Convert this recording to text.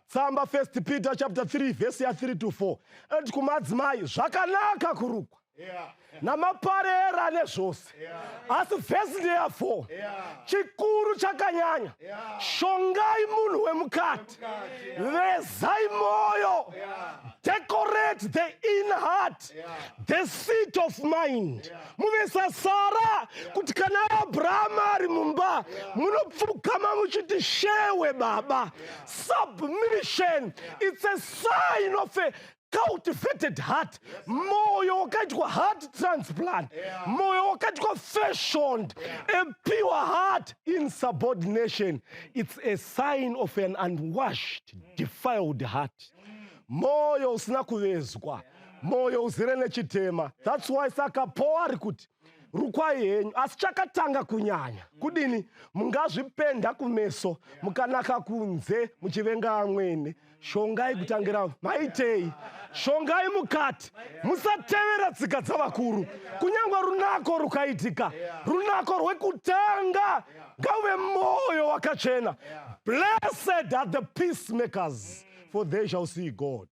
Tsamba 1 Peter chapter 3 vhesi ya 3 to 4 anoti kumadzimai zvakanaka kurukwa namaparera nezvose, asi vhesi ndeya 4, chikuru chakanyanya, shongai munhu wemukati, vezai moyo, decorate the inner heart, the seat of mind. Muve saSara, kuti kana Abrahama ari mumba, munopfugama muchiti, "Shewe baba." Submission, it's a sign of a cultivated heart, moyo wakaitwa heart transplant, moyo wakaitwa fashioned, a pure heart in subordination. It's a sign of an unwashed, defiled heart, moyo usina kuvezwa, moyo uzere nechitema. That's why saka Paul ari kuti rukwai henyu, asi chakatanga kunyanya kudini? Mungazvipenda kumeso, mukanaka kunze, muchivenga amwene. Shongai kutangira maitei, shongai mukati, musatevera tsika dzavakuru. Kunyange runako rukaitika, runako rwekutanga ngauve moyo wakachena. Blessed are the peacemakers, for they shall see God.